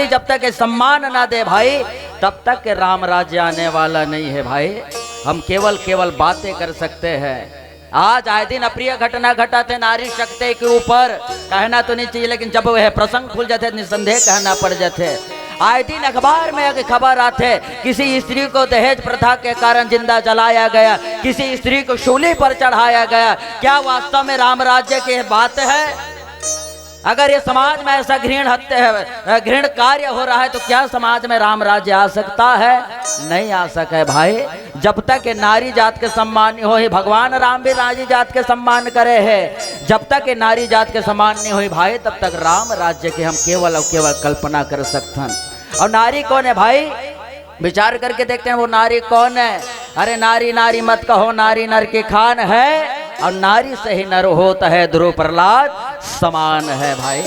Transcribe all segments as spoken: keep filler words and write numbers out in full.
जब तक ये सम्मान ना दे भाई, तब तक के राम राज्य आने वाला नहीं है भाई। हम केवल, केवल बातें कर सकते हैं। आज आए दिन अप्रिय घटना घटत हे नारी शक्ति के ऊपर, कहना तो नहीं चाहिए, लेकिन जब वह प्रसंग खुल जाथे, निसंदेह कहना पड़ जाथे। आए दिन अखबार में एक खबर आथे, किसी स्त्री को दहेज प्रथा के कारण जिंदा जलाया गया, किसी स्त्री को शूली पर चढ़ाया गया। क्या वास्तव में राम राज्य की बात है? अगर ये समाज में ऐसा घृण हत्या, घृण कार्य हो रहा है, तो क्या समाज में राम राज्य आ सकता है? नहीं आ सके भाई। जब तक ये नारी जात के सम्मान नहीं होही, भगवान राम भी नारी जात के सम्मान करे हे, जब तक ये नारी जात के सम्मान नहीं होही भाई, तब तक राम राज्य के हम केवल और केवल कल्पना कर सकथन। और नारी कौन है भाई? विचार करके देखते हैं, वो नारी कौन है? अरे नारी नारी मत कहो, नारी नर की खान है, और नारी से ही नर होत है, ध्रुव प्रहलाद समान है भाई।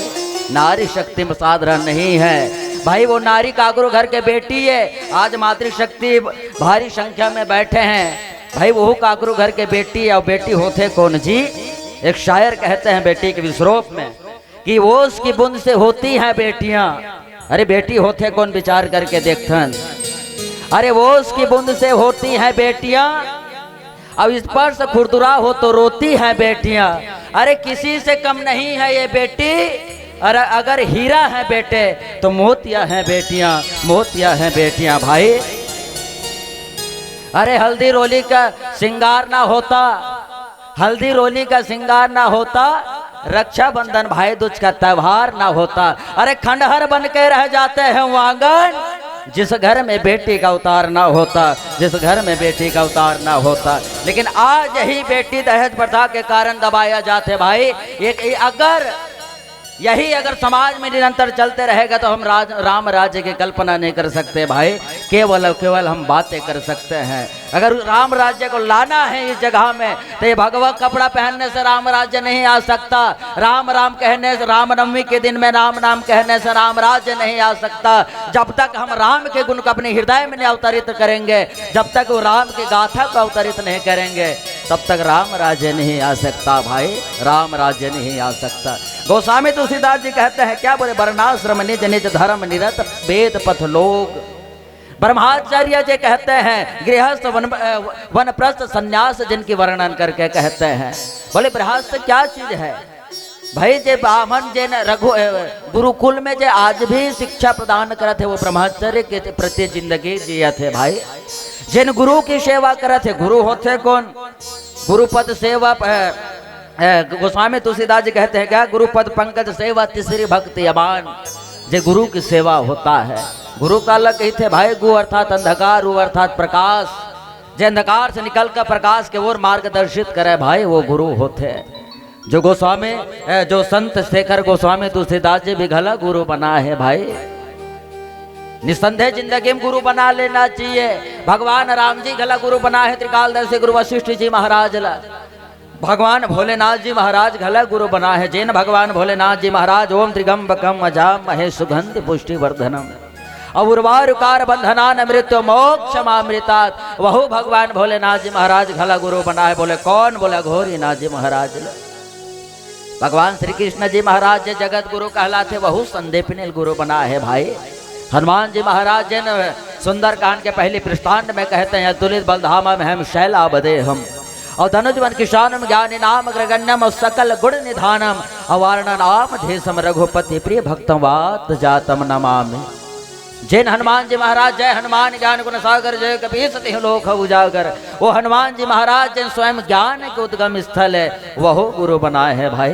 नारी शक्ति में साधारण नहीं है भाई। वो नारी काकरो घर के बेटी है। आज मातृशक्ति भारी संख्या में बैठे हैं भाई, वो काकरो घर के बेटी है। और बेटी होथे कौन जी? एक शायर कहते हैं बेटी के विश्व रूप में कि ओस की बूंद से होती हैं बेटियां। अरे बेटी होथे कौन, विचार करके देखथन। अरे ओस की बूंद से होती हैं बेटियां, अब स्पर्श खुरदुरा हो तो रोती हैं बेटियां। अरे किसी से कम नहीं है ये बेटी, अरे अगर हीरा है बेटे तो मोतिया हैं बेटियां, मोतिया हैं बेटियां भाई। अरे हल्दी रोली का श्रृंगार ना होता, हल्दी रोली का श्रृंगार ना होता, रक्षाबंधन भाई दूज का त्योहार ना होता। अरे खंडहर बन के रह जाते हैं वो आंगन, जिस घर में बेटी का अवतार ना होता, जिस घर में बेटी का अवतार ना होता। लेकिन आज यही बेटी दहेज प्रथा के कारण दबाया जाते भाई। ये, ये अगर यही अगर समाज में निरंतर चलते रहेगा तो हम राज, राम राज्य की कल्पना नहीं कर सकते भाई। केवल और केवल हम बातें कर सकते हैं। अगर राम राज्य को लाना है इस जगह में तो ये भगवा कपड़ा पहनने से राम राज्य नहीं आ सकता। राम राम कहने से, रामनवमी के दिन में राम नाम कहने से राम राज्य नहीं आ सकता। जब तक हम राम के गुण को अपने हृदय में नहीं अवतरित करेंगे, जब तक वो राम की गाथा को अवतरित नहीं करेंगे, तब तक राम राज्य नहीं आ सकता भाई, राम राज्य नहीं आ सकता। गोस्वामी तुलसीदास जी कहते हैं क्या बोले, वर्णाश्रम निज निज धर्म निरत वेद पथ लोग। ब्रह्माचार्य जी कहते हैं गृहस्थ वन, अ, वनप्रस्थ संन्यास जिनकी वर्णन करके कहते हैं, बोले गृहस्थ क्या चीज है भाई? जे ब्राह्मण, जे न रघु, अ, गुरुकुल में जे आज भी शिक्षा प्रदान करत हे, वो ब्रह्मचर्य के प्रति जिंदगी जियत हे भाई। जिन गुरु की सेवा करत हे, गुरु होथे कौन? गुरुपद सेवा, अ, अ, गोस्वामी तुलसीदास जी कहते हैं क्या, गुरुपद पंकज सेवा तीसरी भक्ति अमान। जे गुरु की सेवा होता है, गुरु काला कहिथे भाई, गु अर्थात अंधकार, उ अर्थात प्रकाश। जे अंधकार से निकल कर प्रकाश के ओर मार्गदर्शित करे भाई, वो गुरु होथे। जो गोस्वामी, अ, जो संत शेखर गोस्वामी तुलसीदास जी भी घला गुरु बना है भाई। निसंदेह जिंदगी में गुरु बना लेना चाहिए। भगवान राम जी घला गुरु बना है, त्रिकालदर्शी गुरु वशिष्ठ जी महाराज ला। भगवान भोलेनाथ जी महाराज घला गुरु बना है। जेन भगवान भोलेनाथ जी महाराज ओम त्रिगंबकम अजाम महे सुगंध पुष्टि वर्धनम, और उर्वारुकार बंधनान मृत्यु मोक्ष मामृतात, वहु भगवान भोलेनाथ जी महाराज घला गुरु बना है। बोले कौन? बोले अघोरीनाथ जी महाराज। भगवान श्री कृष्ण जी महाराज जे जगत गुरु कहलाथे, वहु संदीपनी ल गुरु बना है भाई। हनुमान जी महाराज जी ने सुंदरकांड के पहली पृष्ठांत में कहते हैं, "तुलित बल धामम हम शैलाब देहम, और धनुज बन किशानम ज्ञानी नाम अग्रगण्यम, और सकल गुण निधानम, और वारण नाम धेसम रघुपति प्रिय भक्तम वात जातम नमामि।" जिन हनुमान जी महाराज जय हनुमान ज्ञान गुण सागर, जय कपीस तिहुँ लोक उजागर, वो हनुमान जी महाराज जिन स्वयं ज्ञान के उद्गम स्थल है, वहु गुरु बनाए है भाई।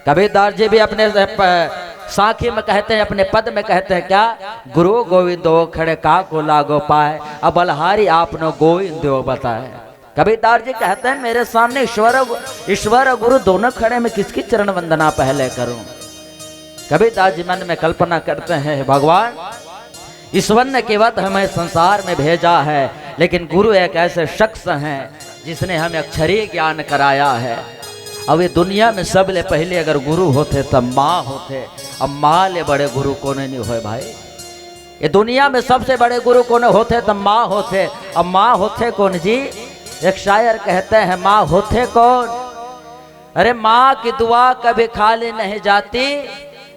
कबीरदास जी भी अपने प-, साखी में कहते हैं, अपने पद में कहते हैं क्या, "गुरु गोविंदो खड़े काको लागो पाए, अब बलहारी आपनो गोविंदो बताए।" कबीरदास जी कहते हैं, "मेरे सामने ईश्वर, ईश्वर और गुरु दोनों खड़े, मैं किसकी चरण वंदना पहले करूं?" कबीरदास जी मन में कल्पना करते हैं, "हे भगवान, ईश्वर ने केवल हमें संसार में भेजा है, लेकिन गुरु एक ऐसे शख्स हैं जिसने हमें अक्षरीय ज्ञान कराया है। अब ये दुनिया में सबले पहले अगर गुरु होथे त माँ होथे, अब माँ ले बड़े गुरु कोने नहीं होए भाई। ये दुनिया में सबसे बड़े गुरु कोने होथे त माँ होथे, अब माँ होथे कौन जी?" एक शायर कहते हैं, "माँ होथे कौन?" अरे माँ की दुआ कभी खाली नहीं जाती,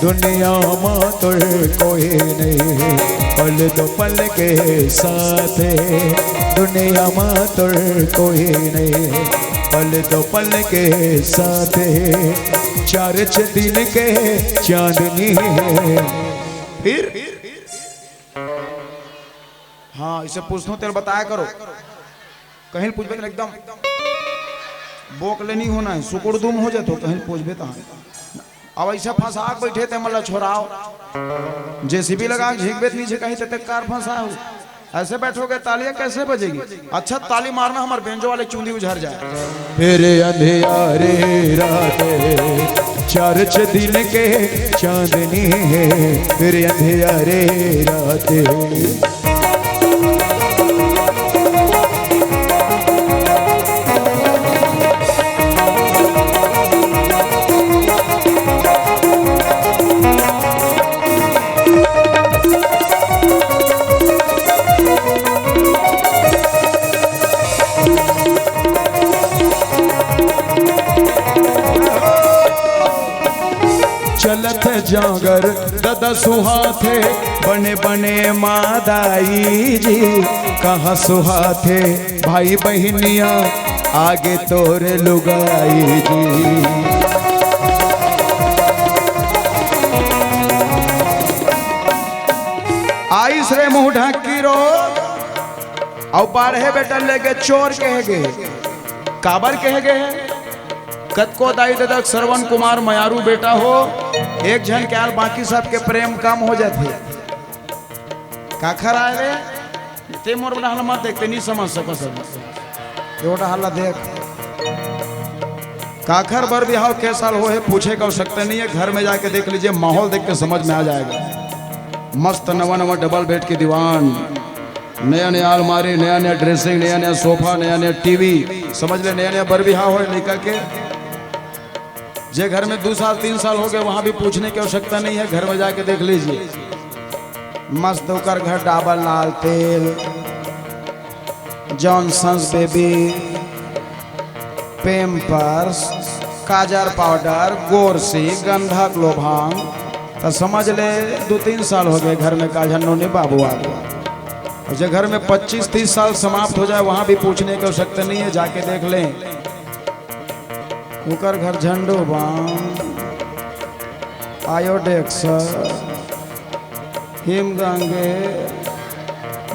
दुनिया मा तोर कोई नहीं, पल दो पल के साथे। दुनिया मा तोर कोई नहीं, पल दो पल के साथे। चार छ दिन के चांदनी है। फिर हाँ, इसे पूछता हूँ, तेरे बताया करो। कहीं पूछबे तो एकदम बोक ले नहीं होना है, सुकुड़ दुम हो जातो, कहीं पहुंचबे तहाँ। अब ऐसा फंसा के बैठे ते, मतलब, छोड़ाओ, जेसीबी लगा के झींकबे त नीचे कहीं, ते कार फंसा हो। ऐसे बैठोगे, तालियां कैसे बजेगी? अच्छा, ताली मारना, हमारे बेंजो वाले चूंदी उझर जाए। फिर अंधियारे रात, चर्च दिन के चांदनी है, फिर अंधियारे रात। चलत जांगर ददा सुहाथे, बने बने मादाई जी, कहाँ सुहाथे भाई बहिनिया, आगे तोर लुगाई जी। आइस रे मुंह ढांकी रो, अउ बाढ़े बेटा लेगे चोर कहे गे। काबर कहे गे हे? कतको दाई ददा के श्रवण कुमार मयारू बेटा हो, एक झन के आल बाकी सबके प्रेम कम हो जाथे। काखर आय रे? ते मोर डहर मत देख, ते नहीं समझ सको सब। ये डहर ला देख। काखर बर बिहाव के साल हो हे, पूछे का आवश्यकता नहीं है, घर में जाके देख लीजिए, माहौल देख के समझ में आ जाएगा। मस्त नवा नवा डबल बेड के दीवान, नया नया अलमारी, नया नया ड्रेसिंग, नया नया सोफा, नया नया टीवी, समझ ले नया नया बर बिहाव हो लड़का के। जे घर में दो साल तीन साल हो गए, वहां भी पूछने की आवश्यकता नहीं है, घर में जाके देख लीजिए। मस्त ओकर घर, डाबर लाल तेल, जॉनसन्स बेबी, पेम्पर्स, काजर पाउडर, गोरसी, गंधक लोभांग, तो समझ ले दो तीन साल हो गए घर में काजर नोनी बाबू आ गया। और जे घर में पच्चीस तीस साल समाप्त हो जाए, वहां भी पूछने की आवश्यकता नहीं है, जाके देख लें। ओकर घर झंडू balm, Iodex, Himgange,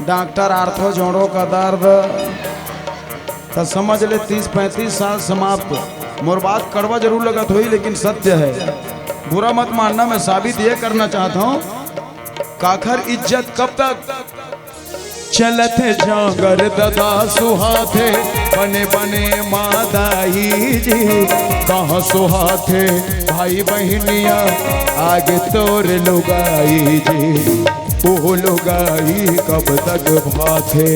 doctor ortho जोड़ों का दर्द, तो समझ ले तीस पैंतीस साल समाप्त। मोर बात कड़वा जरूर लगत होई, लेकिन सत्य है, बुरा मत मानना। मैं साबित ये करना चाहता हूँ, काखर इज्जत कब तक चलत जांगर ददा सुहाथे, बने बने मादाई जी, कहाँ सुहाथे भाई बहिनिया, आगे तोर लुगाई जी। ओह लुगाई कब तक भाथे,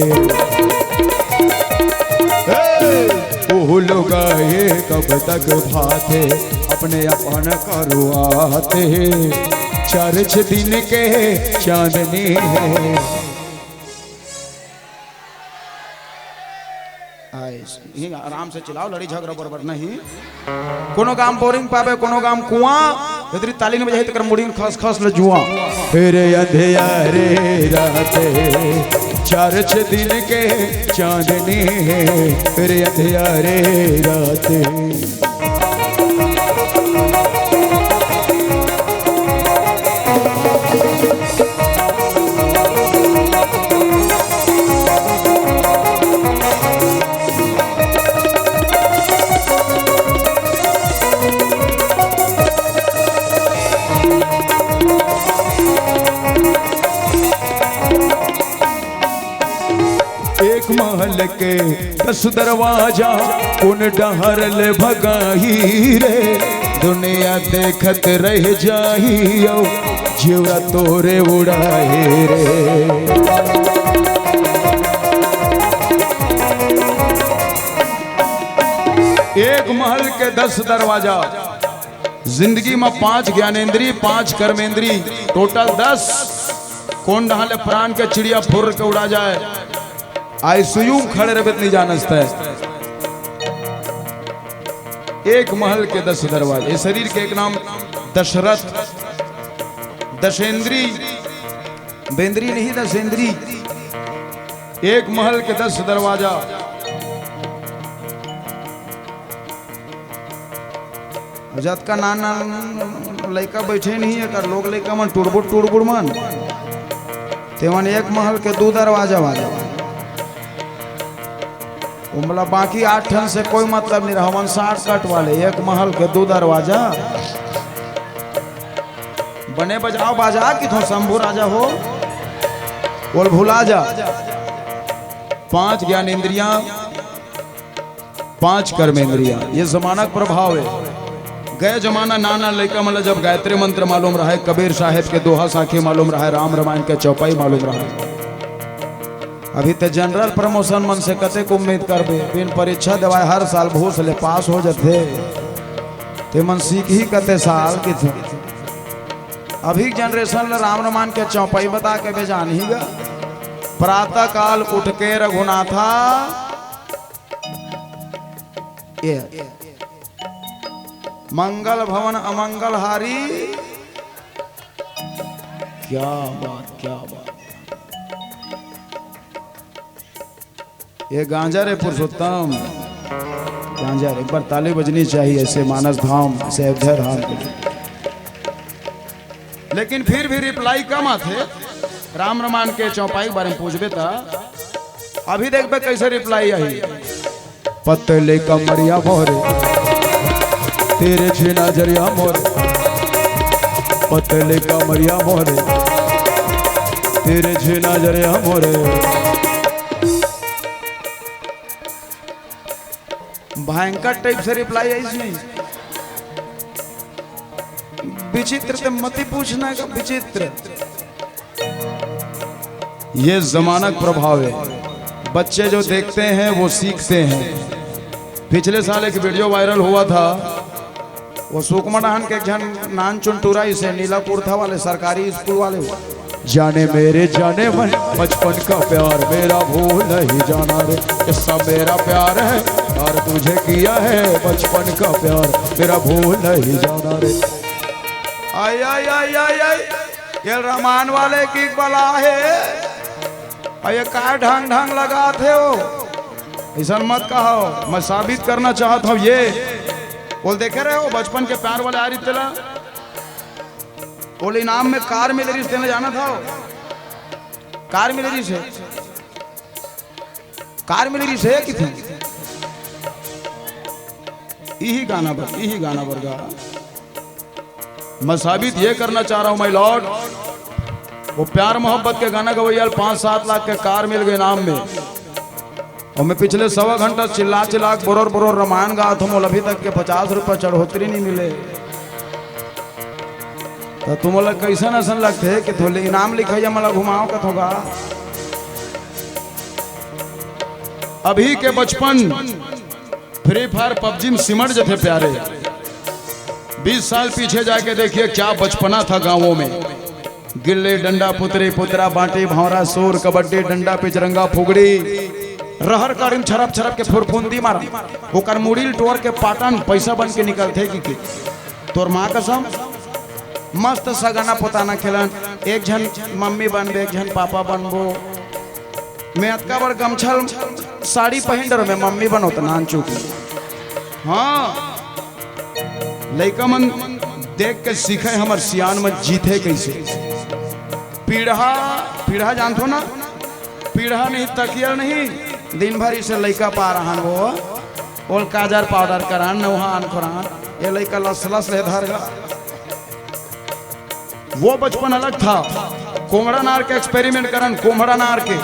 ए, ओह लुगाई कब तक भाथे, अपने अपन करुआथे, चार छह दिन के चांदनी है। आइस, यहीं आराम से चिल्लाओ, लड़ी झगड़ा बरोबर नहीं। कोनो गाम बोरिंग पाबे, कोनो गाम कुआं, यदि ताली नहीं बजाई, तेकर मुड़ी में खस खस ले जुआ। फिर अंधियारे रात, चार छह दिन के चांदनी है, फिर अंधियारे रात। एक महल के दस दरवाजा, कोन डहर ले भगाही रे, दुनिया देखत रह जाही, ओ जिउरा तोरे उड़ाही रे। एक महल के दस दरवाजा, जिंदगी में पांच ज्ञानेंद्री, पांच कर्मेंद्री, टोटल दस। कोन डहर ले प्राण के चिड़िया फुर्र के उड़ा जाए, आईसीयू में खड़े रहबे त नहीं जानस तै। एक महल के दस दरवाजे, ये शरीर के एक नाम दशरथ, दशेंद्री, बेंद्री नहीं, दशेंद्री। एक महल के दस दरवाजा। जतका नान नान लइका बैठे नहीं है, कर लोग लइका मन टुड़बुड़ टुड़बुड़ मन, तेमन एक महल के दू दरवाजा वाला। ओमला बाकी आठ ठन से कोई मतलब नहीं रहा। हमन शॉर्टकट वाले, एक महल के दू दरवाजा। बने बजाओ बाजा कि थो शंभू राजा हो, बोल भुला जा। पांच ज्ञान इंद्रियां, पांच कर्म इंद्रियां, ये जमाना का प्रभाव है। गए जमाना नाना लइका मन ल जब गायत्री मंत्र मालूम रहा है, कबीर साहेब के दोहा साखी मालूम रहा है, राम रामायण के चौपाई मालूम रहा है। अभी ते जनरल प्रमोशन मन से कतेक उम्मीद करबे, बिन परीक्षा देवाए हर साल घूस ले पास हो जथे। ते मन सीखही कते साल किथे। अभी के जनरेशन ल राम रामायण के चौपाई बता के बे जानही गा। प्रातः काल उठ के रघुनाथा, ये मंगल भवन अमंगल हारी। क्या बात, क्या बात। ये गांजा रे पुरुषोत्तम, गांजा रे। एक बार ताली बजनी चाहिए ऐसे मानस धाम, ऐसे अयोध्या धाम के लिए। लेकिन फिर भी रिप्लाई कम आथे। राम रामायण के चौपाई के बारे में पूछबे त अभी देखबे कैसे रिप्लाई आही। पतले कमरिया मोरे, तेरे छीना जरिया मोरे, पतले कमरिया मोरे, तेरे छीना जरिया मोरे। भयंकर टाइप से रिप्लाई आई इसमें। विचित्र ते मती पूछना का विचित्र। ये जमाना का प्रभाव है। बच्चे जो देखते हैं वो सीखते हैं। पिछले साल एक वीडियो वायरल हुआ था, वो सुकमा डहान के एक झन नान चुनटुरा इसे नीला कुर्था वाले सरकारी स्कूल वाले हो। जाने मेरे जाने मन, बचपन का प्यार मेरा भूल नहीं जाना रे। किस्सा मेरा प्यार है, प्यार तुझे किया है, बचपन का प्यार मेरा भूल नहीं जाना रे। आई आई आई आई आई, ये रहमान वाले की बला है। अउ ये का ढंग ढंग लगात हे हो, ऐसन मत कहो। मैं साबित करना चाहत हूँ ये। बोल देखे रहे हो बचपन के प्यार वाले आ रही तेला, बोल इनाम में कार मिल रही, तेने जाना था वो? कार मिल रही से, कार मिल रही से किथे? यही गाना बर, यही गाना बर गा। मैं साबित ये करना चाह रहा हूँ, my lord, वो प्यार मोहब्बत के गाना गवैया ल पाँच सात लाख के कार मिल गए इनाम में। अउ मैं पिछले सवा घंटा चिल्ला चिल्ला के बरोर बरोर रामायण गात हूँ, मोला अभी तक के पचास रुपया चढ़ोतरी नहीं मिले। त तुमन ला कइसन असन लगथे कि थोले इनाम लिखइया मन ला घुमाव कथों गा? अभी के बचपन Free Fire, PUBG में सिमट जथे प्यारे। बीस साल पीछे जाके देखिए क्या बचपना था गांवों में। गिल्ली डंडा, पुतरी पुतरा, बांटी भौंरा, सूर, कबड्डी, डंडा, पिचरंगा, फुगड़ी, रहर काड़ी में छरप छरप के फुरफुंदी मारा, ओकर मुड़ी ल टोर के पाटन पैसा बन के निकलथे कि के। तोर माँ कसम, मस्त सगाना पोताना खेलन, एक झन मम्मी बनबे, एक झन पापा बनबो। मैं अतका बड़ गमछा ल साड़ी पहिन डरो, मैं मम्मी बनो त नान चुकी। हाँ, लइका मन देख के सीखे हमर सियान मन जीथे कैसे। पीढ़ा, पीढ़ा जानथो ना? पीढ़ा नहीं, तकिया नहीं, दिन भर इसे लइका पा रहन वो, ओल काजर पाउडर करान, नौहान खोरान, ये लइका लस लस ले धर गा। वो बचपन अलग था। कोमड़ा नार के experiment करन, कोमड़ा नार के,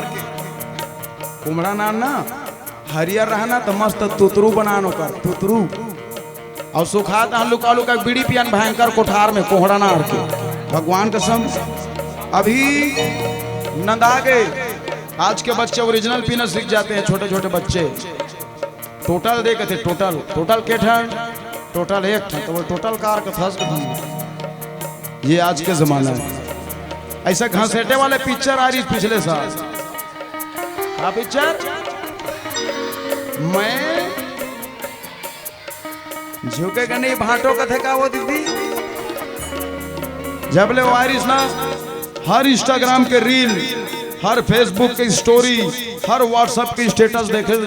कोमड़ा नार ना हरियर रहना त मस्त तुतरू बनान ओकर, तुतरू। अउ सुखा दहन लुका लुका बीड़ी पियन भयंकर कोठार में कोहड़ा नार के। भगवान कसम, अभी नंदा गे। आज के बच्चे original पीना सीख जाते हैं, छोटे छोटे बच्चे। टोटल दे कथे, टोटल, टोटल के ठन? टोटल एक ठन, त वो टोटल कार कथस कथन। ये आज के जमाना है। ऐसा घसेटे वाले पिक्चर आ रही पिछले साल। का पिक्चर? मैं झुकेगा नहीं भांटो कथे का वो दीदी? जब ले वायरस ना, हर Instagram के reel, हर Facebook के story, हर WhatsApp के status देखे,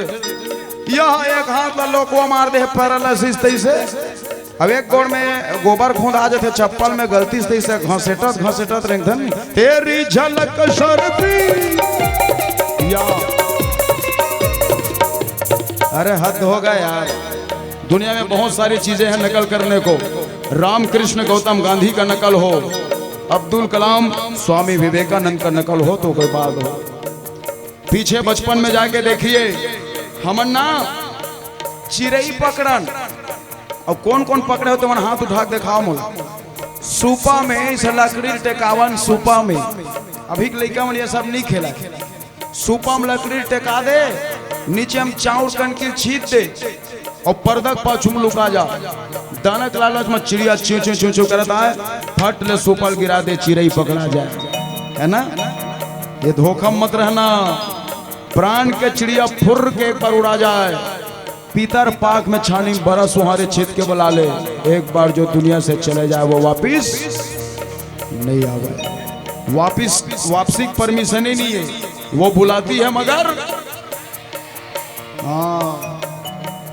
यह एक हाथ ला लोकवा मार दे paralysis तैसे। अब एक गोड़ में गोबर खोंदा जथे, चप्पल में गलती से तैसे घसेटत घसेटत रेंगथन। तेरी झलक शर्फी या अरे, हद होगा यार। दुनिया में बहुत सारी चीजें हैं नकल करने को। रामकृष्ण गौतम गांधी का नकल हो, अब्दुल कलाम स्वामी विवेकानंद का नकल हो, तो कोई बात हो। पीछे बचपन में जाके देखिए, हमन ना चिरई पकड़न। अब कौन कौन पकड़े हो, तुमन हाथ उठा के देखाव मोला। सूपा में इसे लकड़ी ल टेकावन, सूपा में। अभी के लइका मन ये सब नहीं खेला। सूपा में लकड़ी ल टेका दे, नीचे हम चाउर कनकी छीत दे, अउ परदा के पाछू में लुका जा। दाना के लालच में चिड़िया चिंव चिंव चिंव चिंव करत आय, फट ले सूपा ल गिरा दे, चिरई पकड़ा जाय, है ना? ये धोखा में मत रहना। प्राण के चिड़िया फुर्र के एक बार उड़ा जाय। पीतर पाख में छानी बरस उहारे छीत के बुला ले, एक बार जो दुनिया से चले जाए वो वापिस नहीं आवे। वापिस, वापसी की परमिशन ही नहीं है, वो बुलाती है मगर, हाँ,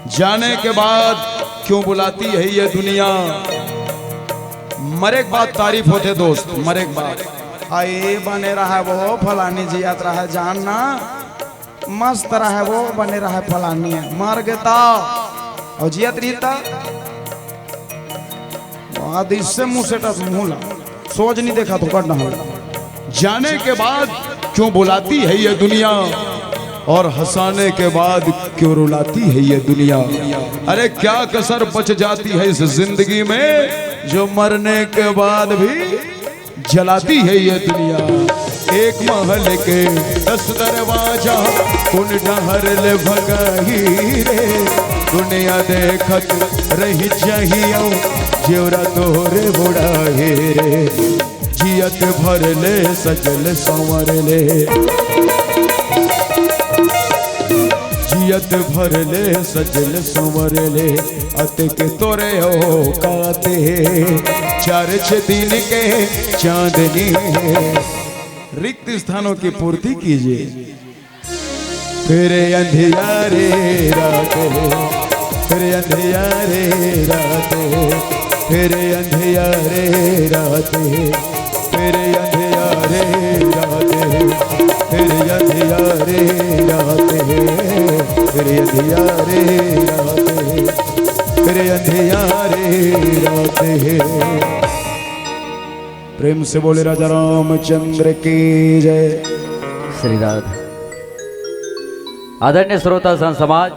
जाने के बाद क्यों बुलाती है ये दुनिया। मरे के बाद तारीफ होथे दोस्त, मरे के बाद। आ, ये बने रहा वो, फलानी जियत रहा, जान ना, मस्त रहा वो, बने रहा फलानी है, मर गे त, अउ जियत रही त, बाद इससे मुंह सेटत मुंह ला, सोच नहीं देखा तो करना हो। जाने के बाद क्यों बुलाती है ये दुनिया, और हंसाने के बाद क्यों रुलाती है ये दुनिया। अरे, क्या कसर बच जाती है इस जिंदगी में, जो मरने के बाद भी जलाती है ये दुनिया। एक महल के दस दरवाजा, कोन डहर ले भगही रे। दुनिया देखत रही चाहियो, जेवरा तोरे बुढ़ाही रे। जियत भर ले सजल संवर ले, जियत भर ले सजल संवर ले। अतेक तोरे औकात हे, चार छह दिन के चांदनी हे। रिक्त स्थानों की पूर्ति कीजिए। फिर अंधियारे रात हे, फिर अंधियारे रात हे, फिर अंधियारे रात हे, फिर अंधियारे रात हे, फिर अंधियारे रात हे, फिर अंधियारे रात हे, फिर अंधियारे रात हे। प्रेम से बोले राजा रामचंद्र की जय। श्री राधे। आदरणीय श्रोता संत समाज,